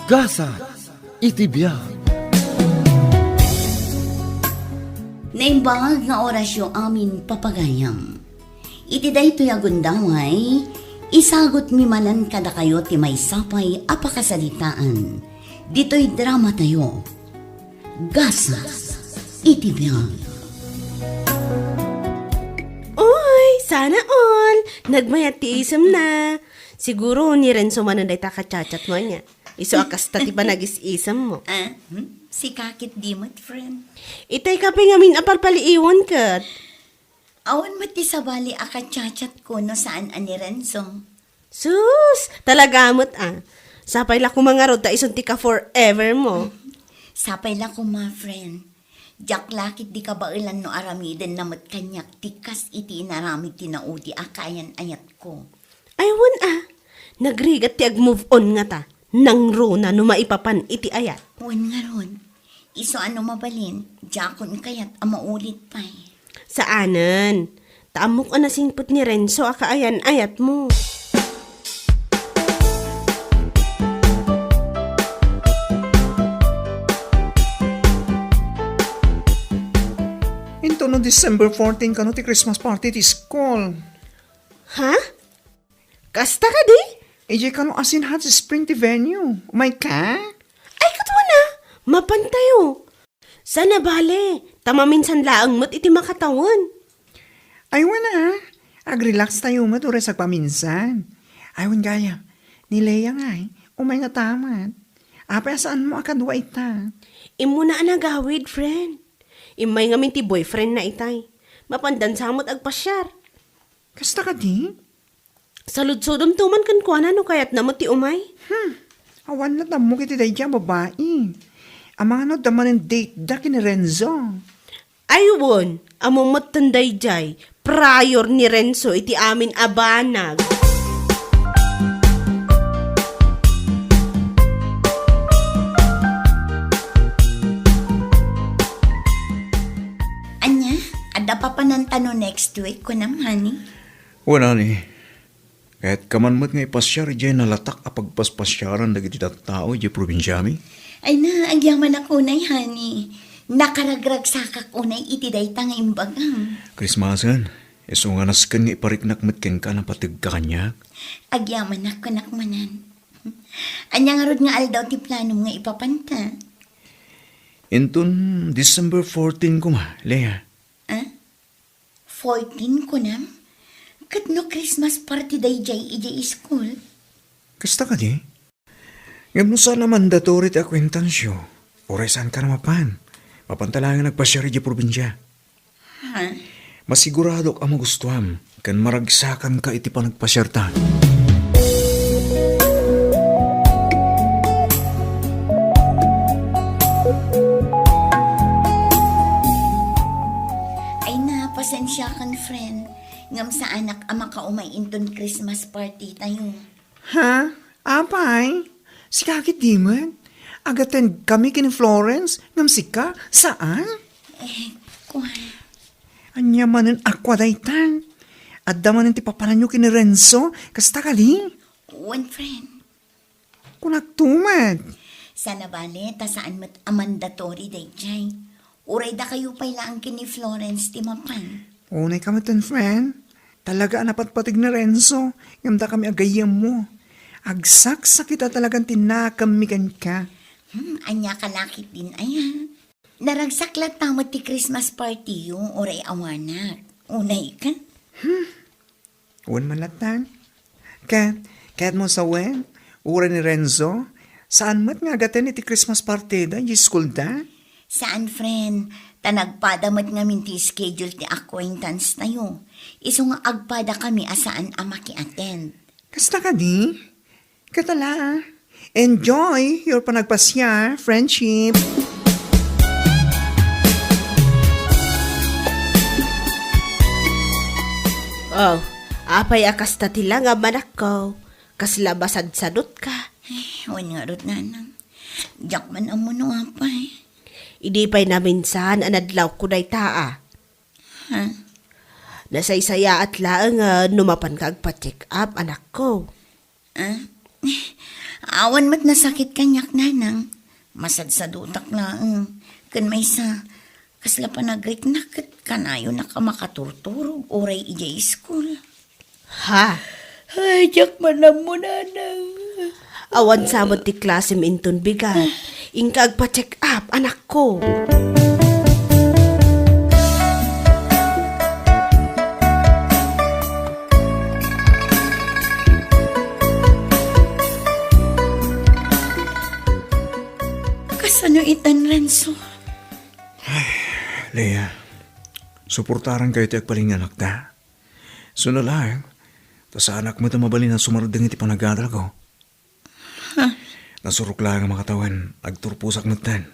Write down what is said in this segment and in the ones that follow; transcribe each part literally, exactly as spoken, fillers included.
Gasat iti biag. Naimbag nga orasyo amin, papagayam. Iti daytoy a gundaway, isagutmi manen kadakayo ti maysa pay a pakasaritaan. Ditoy dramatayo, Gasat iti biag. Oy, sana all! Nagmayat ti isemna. Siguro ni Renzo manen dayta ka-chat-chat mo ania. Isu a kasta ti panagis-isem mo. Ah, hmm? Sika ketdi met, friend. Itay ka pay ngamin a palpaliiwen ket. Awan met ti sabali a ka-chat-chatko no saan a ni Renzo. Sus! Talaga met, ah. Sapay la koma ngarud ta isun ti ka-forever mo. Sapay la koma, friend. Diak la ketdi kabaelan no aramidenna met kaniak ti kas iti inaramid ti naudi a kaayan-ayatko. Ay, wen, ah. Nagrigat ti ag-move on ngata. Nangruna no maipapan iti ayat. Wen ngarud, isu a no mabalin, diakon kayat a maulit pay. Saanen. Ta ammok a nasingpet ni Renzo a kaayan-ayatmo. Intono December fourteen kano ti Christmas party ti school. Ha? Kasta kadi? Idiay kano a Saint Hot Spring ti venue. Umay ka? Ay, ket wen a, mapantayo. Sana bale, ta maminsan laeng met iti makatawen. Ay, wen a, ag-relaxtayo met uray sagpaminsan. Ay, wen gayam, ni Lea ngay, umay ngata met. Apay a saanmo a kadua ita? Immuna a nagawid, friend. Immay ngamin ti boyfriendna itay. Mapandansa met agpasiar. Kasta kadi? Saludsodemto man kenkuana no kayatna met ti umay. Hmm. Awan la tammok iti daydiay a babai. Amangan no adda manen date da ken ni Renzo. Ay wen, ammo metten daydiay, prior ni Renzo iti amin a banag. Ania, adda papananta no next week, kunam, honey? Wen, honey. Kayatka man met nga ipasiar idiay nalatak a pagpaspasiaran dagiti tattao idiay probinsiami? Ay na, agyamanak unay, honey. Nakaragragsakak unay iti dayta nga imbagam. Christmasen, isu nga nasken nga ipariknak met kenka, napategka kaniak. Agyamanak kunak manen. Ania ngarud nga aldaw ti planom nga ipapanta? Inton December fourteen koma, Lea. Ah? Fourteen, kunam? Ket no Christmas party daydiay idiay school? Kasta kadi? Ngem no saan a mandatory ti acquaintanceo, uray saanka a mapan, mapanta laengen agpasiar idiay probinsia. Ha? Masiguradok a magustuam ken maragsakanka iti panagpasiarta. Ay na, pasensiakan, friend. Ngem saanak a makaumay inton Christmas party tayo. Ha? Apay? Sika ketdi met? Ag-attend kami ken ni Florence, ngem sika, saan? Eh, kua. Ania manen a kua dayta? Adda manen ti papananyo ken ni Renzo, kasta kadi? Wen, friend. Kunakto met. Sana bale, ta saan met a mandatory daydiay. Uray dakayo pay laeng ken ni Florence ti mapan. Unay ka metten, friend. Talaga a napatpateg ni Renzo, ngem dakami a gayyemmo. Agsaksakit a talagan ti nakemmi kenka. Hmm, ania ka lakit din, aya? Naragsak latta met ti Christmas party yo, uray awanak. Unay ka? Hmm. Wen man latta. Ket, ket mo sawen, uray ni Renzo, saan met nga agaten iti Christmas party da, iti school da? Saan, friend. Ta nagpada met ngamin ti schedule ti acquaintance tayo. Isu nga agpada kami a saan a maki-attend. Kasta kadi? Ket ala, enjoy your panagpasiar, friendship. Oh, apay a kasta ti langam, anakko? Kasla masadsadot ka? Ay, wen ngarud, nanang. Diak man ammo no apay. Idi pay naminsan a nadlawko dayta, a. Ha? Nasaysayaat laeng, a, no mapanka agpa-check up, anakko. Ah? Awan met nasakit kaniak, nanang. Masadsadutak laeng. Ken maysa, kasla panagriknak ket kanayonak a makaturturog uray idiay school. Ha? Ay, diak man ammo, nanang. Awan sa met ti klasem inton bigat. Inka agpa-check up, anakko. Kasano itan, Renzo? Ay, Lea, suportarankayo ti agbalin nga anakta. Suna laeng, ta saanak met a mabalin a sumardeng iti panagadalko. Nasurok laeng a makatawen, agturposak metten.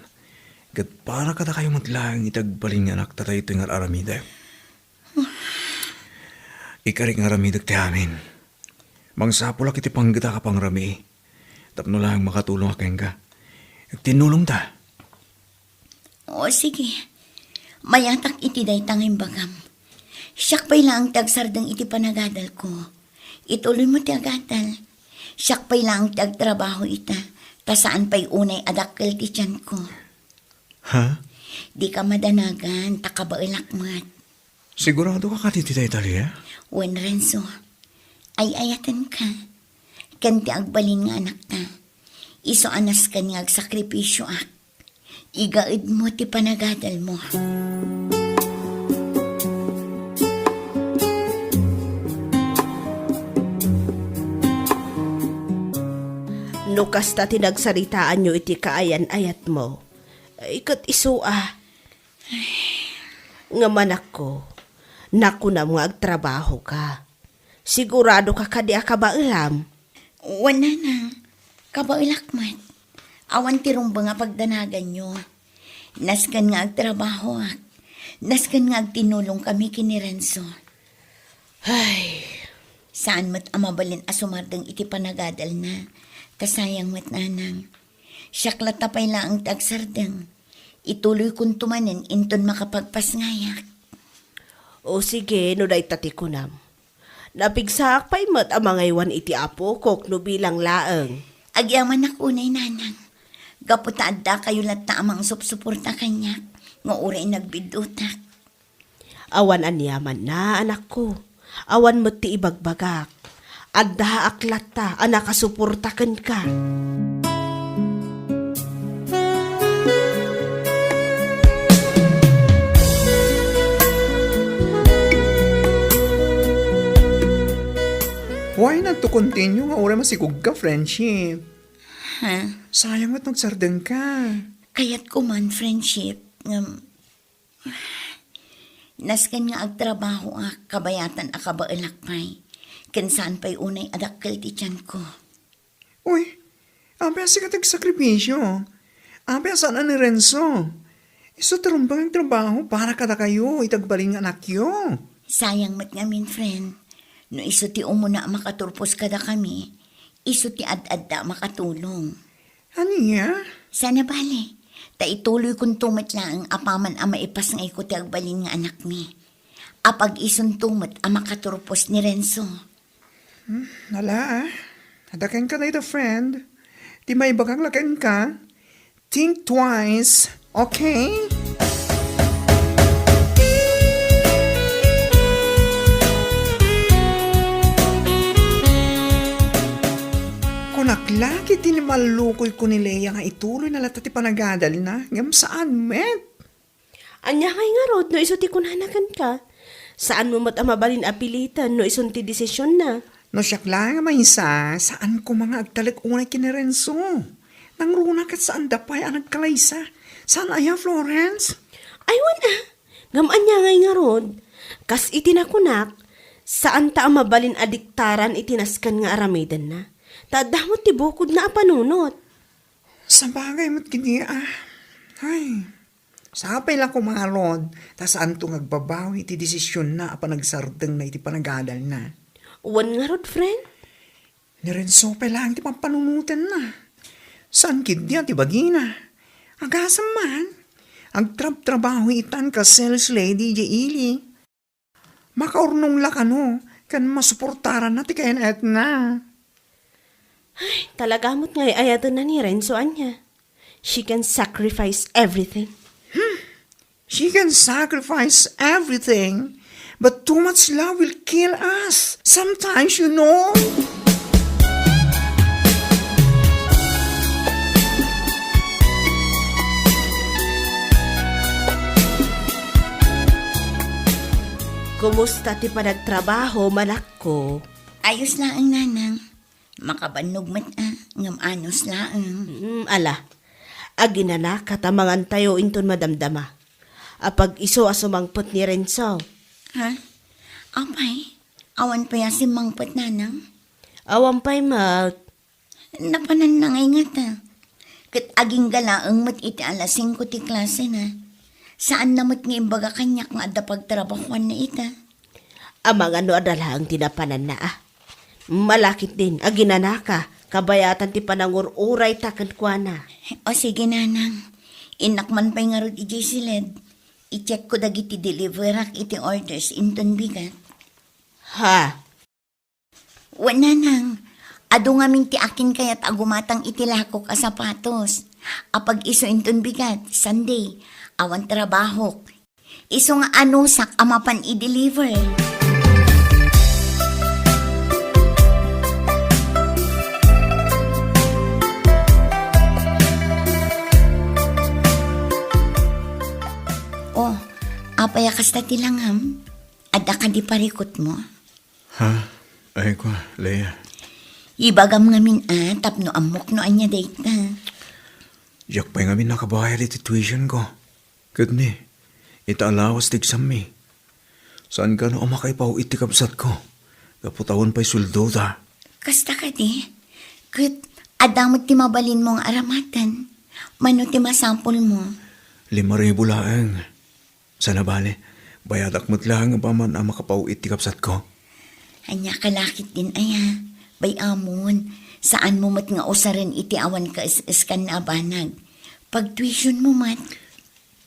Ket para kadakayo met laeng iti agbalin nga anakta daytoy nga ar-aramidek. Ikarik nga aramidek ti amin. Mangsapulak iti panggetak a pangrami. Tapno laeng makatulongak kenka. Agtinnulongta. O, sige. Mayatak iti dayta nga imbagam. Siak pay laeng ti agsardeng iti panagadalko. Ituloymo ti agadal. Siak pay laeng ti agtrabaho ita, ta saan pay unay a dakkel ti tianko. Ha? Dika madanagan, ta kabaelak met. Siguradoka kadi ti dayta, Lea? Wen, Renzo. Ay-ayatenka. Ken ti agbalin nga anakta. Isu a nasken nga agsakripisioak. Igaedmo ti panagadalmo. No kasta ti nagsaritaanyo iti kaayan-ayatmo, ay, ket isu a, Ngem anakko, nakunam nga agtrabahoka. Siguradoka kadi a kabaelam? Wen, nanang, kabaelak met. Awan ti rumbeng a pagdanaganyo. Nasken nga agtrabahoak. Nasken nga agtinulongkami ken ni Renzo. Ay. Saan met a mabalin a sumardeng iti panagadalna. Ta sayang met, nanang. Siak latta pay laeng ti agsardeng. Ituloykonto manen inton makapagpasngayak. O sige, no dayta ti kunam. Napigsaak pay met a mangaywan iti apokok no bilang laeng. Agyamanak unay, nanang. Gapu ta addakayo latta a mangsupsuporta kaniak, nga uray nagbiddutak. Awan aniamanna, anakko. Awan met ti ibagbagak. Addaak latta a nakasuporta kenka. Why not to continue nga uray masikogka, friendship? Ha? Sayang met no agsardengka. Kayatko man, friendship, ngem Nasken nga agtrabahoak, kabayatan a kabaelak pay. Ken saan pay unay a dakkel ti tianko. Uy, apay a sika ti agsakripisio? Apay a saan a ni Renzo? Isu ti rumbeng nga agtrabaho para kadakayo iti agbalin nga anakyo. Sayang met ngamin, friend. No isu ti umuna a makaturpos kadakami, isu ti ad-adda a makatulong. Ania? Saan a bale, ta ituloykonto met laeng apaman a maipasngayko ti agbalin nga anakmi. Apag-isunto met a makaturpos ni Renzo. Hmm, ala, ah. Adda kenka dayta, friend. Ti maibagak la kenka, think twice, okay? Kunak la, ket ti mallukoyko ni Lea nga ituloyna latta ti panagadalna, ngem saan met. Ania ngay ngarud no isu ti kunana kenka? Saanmo met a mabalin a piliten no isun ti desisionna. No siak laeng a maysa, saan koma nga agtalek unay ken ni Renzo. Nangruna ket saanda pay a nagkalaysa. Saan aya, Florence? Ay, wen a. Ngem ania ngay ngarud? Kas iti nakunak, saanta a mabalin a diktaran iti nasken nga aramidenna. Ta adda met ti bukodna a panunot. Sabagay met ketdi a. Ay, sapay la koma ngarud, ta saanto nga agbabawi iti desisionna a panagsardengna iti panagadalna. Wen ngarud, friend? Ni Renzo pay laeng ti pampanunotenna. Saan ketdi a ti bagina. Agasem man, agtrabtrabaho itan kas sales lady idiay ili. Makaurnong la kano ken masuportaranna ti kayan-ayatna. Talaga met nga ay-ayatenna ni Renzo, ania. She can sacrifice everything. She can sacrifice everything, but too much love will kill us sometimes, you know. Kumusta ti panagtrabaho, manakko? Ayos laeng, nanang. Makabannog met a, ngem anos laeng. Mm, ala. Aginanaka ta mangantayo inton madamdama. Apag-isu a sumangpet ni Renzo. Ha? Apay? Awan pay a simmangpet, nanang? Awan pay met. Napananna ngay ngata. Ket agingga laeng met iti alas singko ti klasena. Saanna met nga imbaga kaniak nga adda pagtrabahoanna ita. Amangan no adda laeng ti napananna a. Malakit din, aginanaka, kabayatan ti panangur-urayta kenkuana. O sige, nanang. Innak man pay ngarud idiay siled. I-checkko dagiti deliverak iti orders inton bigat. Ha? Wen, nanang. Adu ngamin ti akin kayat a gumatang iti lakok a sapatos. Apag-isu inton bigat, Sunday. Awan trabahok. Isu nga anusak a mapan i-deliver. Oh, apay a kasta ti langam? Adda kadi parikutmo? Ha? Ay, kua, Lea. Ibagam ngamin a, tapno ammok no ania dayta. Diak pay ngamin nakabayad iti tuition ko. Ket ni, ita a lawas ti exam mi. Saan kano a makaipaw-it ti kabsatko? Gapu ta awan pay sueldoda. Kasta kadi? Ket adda met ti mabalinmo nga aramaten? Mano ti masapulmo? Lima ribu laeng. Saan a bale, bayadak met laeng apaman a makapaw-it ti kabsatko. Ania ka lakit din aya? Bay-amon, saanmo met nga usaren iti awan kaes-eskan a banag. Pagtuitionmo met.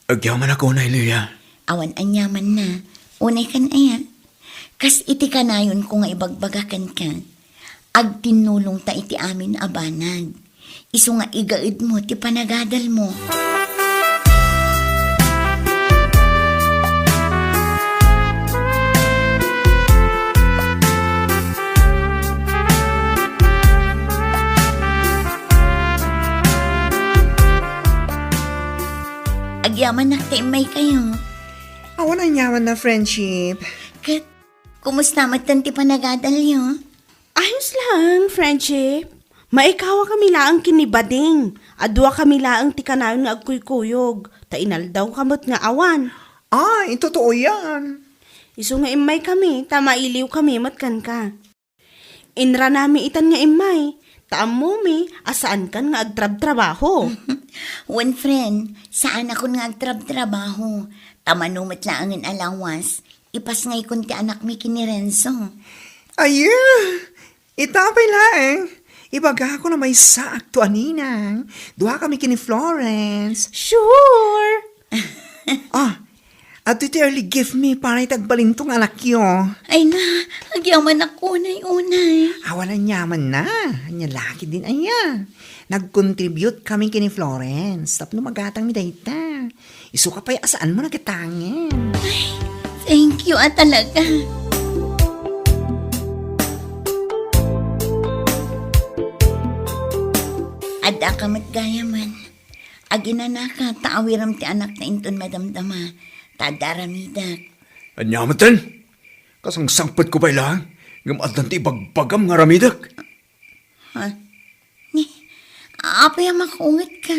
Agyamanak unay, Lea. Awan aniamanna. Unay kan aya? Kas iti kanayonko nga ibagbaga kenka, agtinnulongta iti amin a banag. Isu nga igaedmo ti panagadalmo. Agyamanak ta immaykayo. Awan aniamanna, friendship. Ket, kumusta met ti panagadalyo? Ayos laeng, friendship. Maikawakami laeng ken ni Bading. Aduakami laeng ti kanayon nga agkuykuyog, ta inaldawka met nga awan. Ay, totoo yan. Isu nga immaykami, ta mailiwkami met kenka. Inranami itan nga immay, ta ammomi a saankan nga agtrabtrabaho. Wen, friend, saanakon nga agtrabtrabaho. Ta mano met laengen a lawas, ipasngaykon ti anakmi ken ni Renzo. Ayy! Ita pay laeng, ibagakon a maysaak to a ninang. Duakami ken ni Florence. Sure! Ah, adtoy ti early gift mi para iti agbalinto nga anakyo. Ay na, agyamanak unay-unay. Awan aniamanna, ania lakit din aya. Nagcontribute kami ken ni Florence tapno magatangmi dayta. Isuka pay a saanmo nagatangen. Ay, thank you a talaga. Adda ka met gayamen. Aginanaka ta awirem ti anakta inton madamdama, ta adda aramidek. Ania metten? Kasangsangpetko pay laeng, ngem addan ti ibagbagam nga aramidek. Ha? Ni, apay a makaungetka?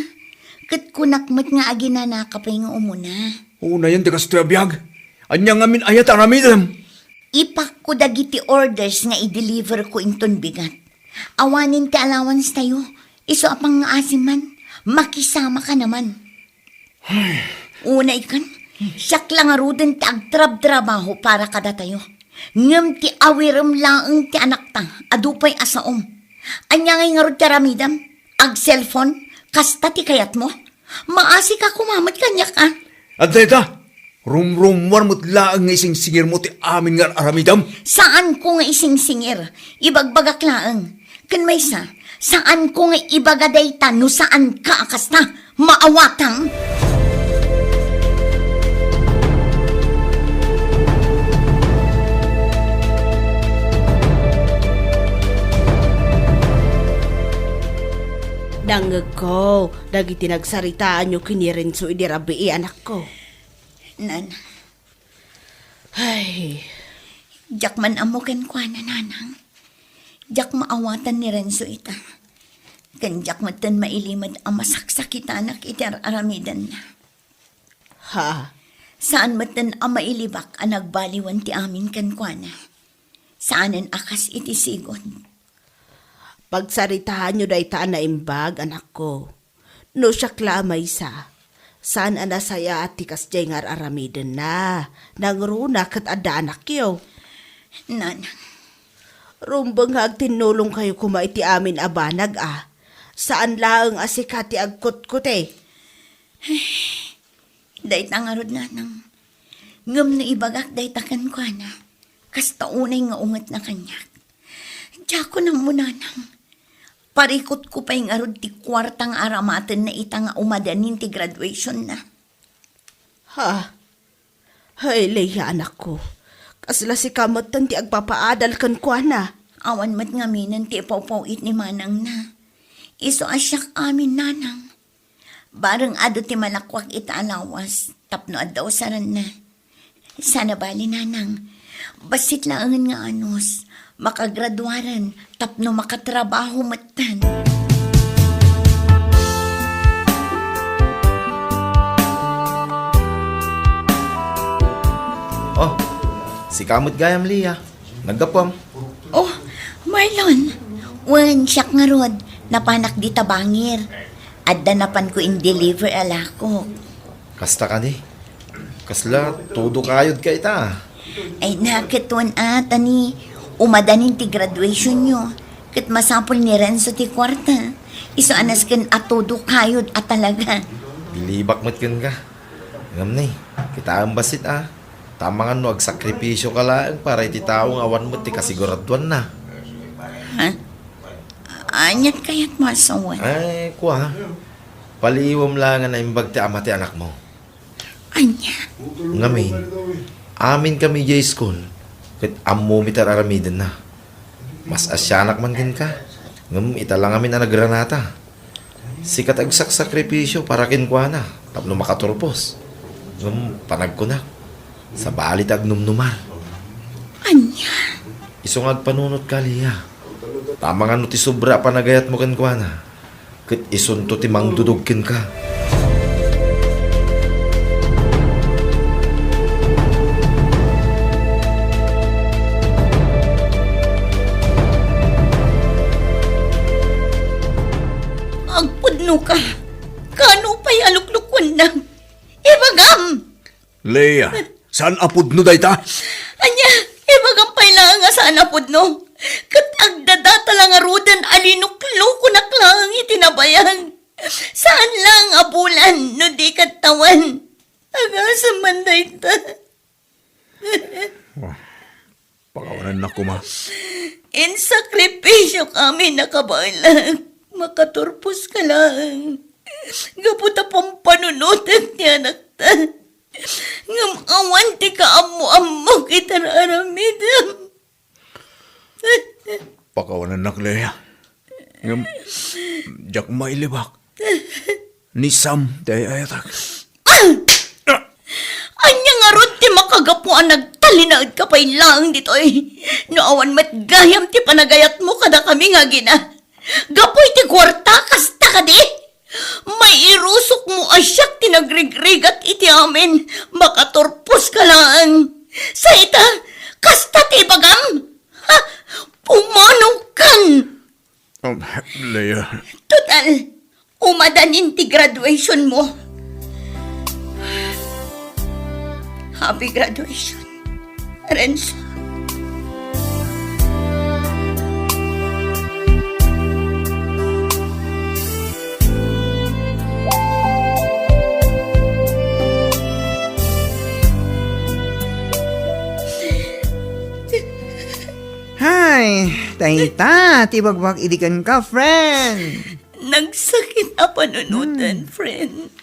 Ket kunak met nga aginanaka pay nga umuna. Unayen ti kastoy a biag. Ania ngamin aya ti aramidem? Ipakko dagiti orders nga i-deliver ko inton bigat. Awanen ti allowance tayo. Isu a pangngaasim man, makisamaka naman. Ay. Unay kan, siak la ngaruden ti agtrabtrabaho para kadatayo. Ngem ti awirem laeng ti anakta, adu pay a saom. Ania ngay ngarud ti aramidem? Ag-cellphone? Kasta ti kayatmo? Maasika koma met kaniak a. Adda ita! Rumrummuar met laeng nga isingsingirmo ti amin nga ar-aramidem. Saanko nga isingsingir. Ibagbagak laeng. Ken maysa, Saanko nga ibaga dayta no saanka a kasta. Maawatam! Nangngegko dagiti nagsaritaanyo ken ni Renzo idi rabii, anakko. Nana. Ay. Diak man ammo kenkuana, nanang. Diak maawatan ni Renzo ita. Ken diak metten mailimed a masaksakitanak iti ar-aramidenna. Ha? Saan metten a mailibak a nagbaliwan ti amin kenkuana. Saanen a kas iti sigud. Pagsaritaanyo dayta a naimbag, anakko. No siak la a maysa, saan a nasayaat ti kasdiay nga ar-aramidenna. Nangruna ket adda anakyo. Nanang. Rumbeng nga agtinnulongkayo koma iti amin a banag a. Saan laeng a sika ti agkutkuti. Dayta ngarud, nanang. Ngem no ibagak dayta kenkuana, kasta unay nga ungetna kaniak. Diakon ammo, nanang. Parikutko pay ngarud ti kuarta nga aramatenna ita nga umadanin ti graduationna. Ha? Hay, Leia, anakko. Kasla sika metten ti agpapaadal kenkuana. Awan met ngaminen ti ipawpaw-it ni manangna. Isu a siak amin, nanang. Bareng adu ti malakuak ita a lawas tapno adda usaranna. Saan a bali, nanang. Bassit laengen nga anus, makagraduaren tapno makatrabaho metten. Oh, sika met gayam, Leia. Naggapuam? Oh, Marlon. Wen, siak ngarud. Napanak dita bangir. Adda napanko in-deliver a lakok. Kasta kadi? Kasla, tudo kayod ka ita. Ay, naket wen a, tani, umadanin ti graduationyo. Ket masapul ni Renzo ti kuarta. Isu a nasken a tudo kayod a talaga. Bilibak met kenka. Ngem ni, kitaem bassit a. Tamangan no agsakripisio ka laeng para iti tao nga awan met ti kasiguraduanna. Ha? Aniat kayat mo a sawen? Ay, kua. Paliiwem laeng a naimbag ti ama ti anakmo. Ania? Ngamin, amin kami idiay iskul, ket ammomi ti ar-aramidenna. Mas asianak man kenka, ngem ita la ngamin a nagranata. Sika ti agsaksakripisio para kenkuana tapno makaturpos. Ngem panagkunak, sabali ti agnumnumar. Ania? Isu nga agpanunotka, Leia. Tamangan no ti sobra a panagayatmo kenkuana, ket isunto ti mangdudog kenka. Agpudnoka. Kaano pay a luklukuennak? Ibagam! Leia, saan a pudno dayta? Ania, ibagam pay laeng a saan a pudno. Ket agdadata la ngaruden a linuklukonak laeng iti nabayag. Saan laeng a bulan no di ket tawen. Agasem man dayta. Wah, pakawanennak koma. Insakripisio kami, nakabaelak. Makaturpos ka laeng. Gapu ta pampanunotek ti anakta. Ngem awan ti kaammo-ammok iti ar-aramidem. Pakawanennak, Leia. Ngem, diak mailibak. Ni Sam ti ay-ayatek. Ah! Ania ngarud ti makagapu a nagtalinaedka pay laeng ditoy? No awan met gayam ti panagayatmo kadakami nga agina. Gapu iti kuarta, kasta kadi? Mairusokmo a siak ti nagrigrigat iti amin, makaturpos ka laeng. Sa ita, kasta ti ibagam? Ha? Pumanaw kan! Um, Leia. Total, umadanin ti graduation mo. Happy graduation, Renzo. Hay, Dayta ti ibagbagak idi kenka, friend. Nagsakit a panunotan, Hmm. friend.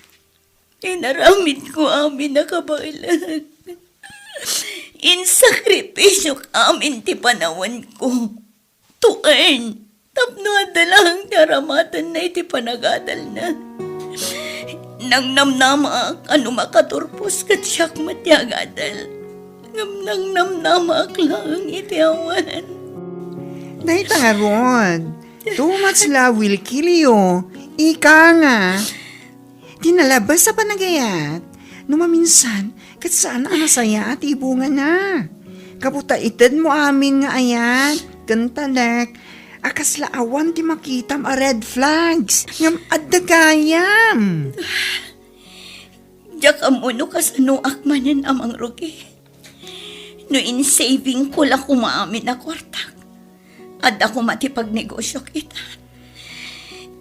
Inaramidko amin a kabaelan. Insakripisyok amin ti panawanko. To earn, tapno adda laeng ti aramatenna iti panagadalna. Nangnamnamaak a no makaturpos ket siak met ti agadal. Ngem nangnamnamaak laeng iti awan. Dayta ngarud, too much love will kill you. Ika nga. Ti nalabes a panagayat, no maminsan, ket saan a nasayaat ti ibungana. Gapu ta itedmo amin nga ayat, ken talek, a kasla awan ti makitam a red flags, ngem adda gayam. Diak ammo no kasanoak manen a mangrugi. No insavingko la koma amin a kuartak, adda koma ti pagnegosyok ita.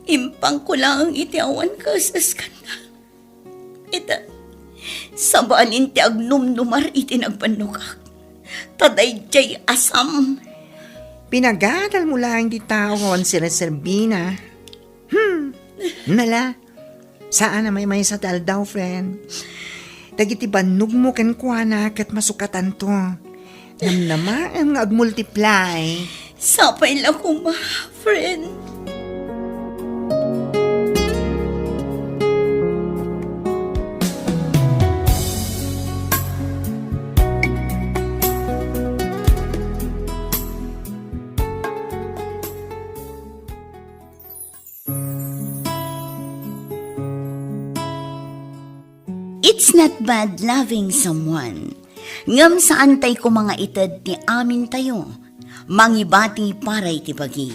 Impangko laeng iti awan kaes-eskanna. Ita, sabalin ti agnumnumar iti nagbannogak. Ta daydiay asam. Pinagadalmo laeng ti tao nga awan sireserbina. Hmm. Nala, saan a maymaysa ti aldaw, friend. Dagiti bannogmo kenkuana ket masukatanto. Namnamaem nga agmultiply. Sapay la koma, friend. It's not bad loving someone. Ngem saantay koma nga ited ti amintayo. Mangibati para iti bagi.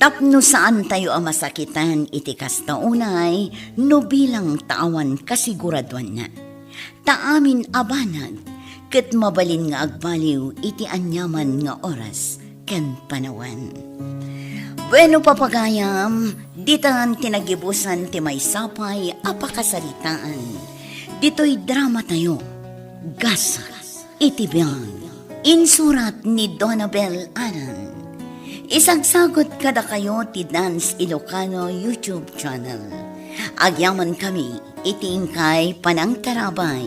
Tapno saantayo a masakitan iti kasta unay no bilang ta awan kasiguraduanna. Ta amin a banag ket mabalin nga agbaliw iti aniaman nga oras ken panawen. Bueno, papagayam, ditan ti nagibusan ti maysapay a pakasaritaan. Ditoy dramatayo, Gasat iti Biag. Insurat ni Donabel Anan. Isagsagut kadakayo ti Dance Ilocano YouTube channel. Agyaman kami iti inkay panangtarabay.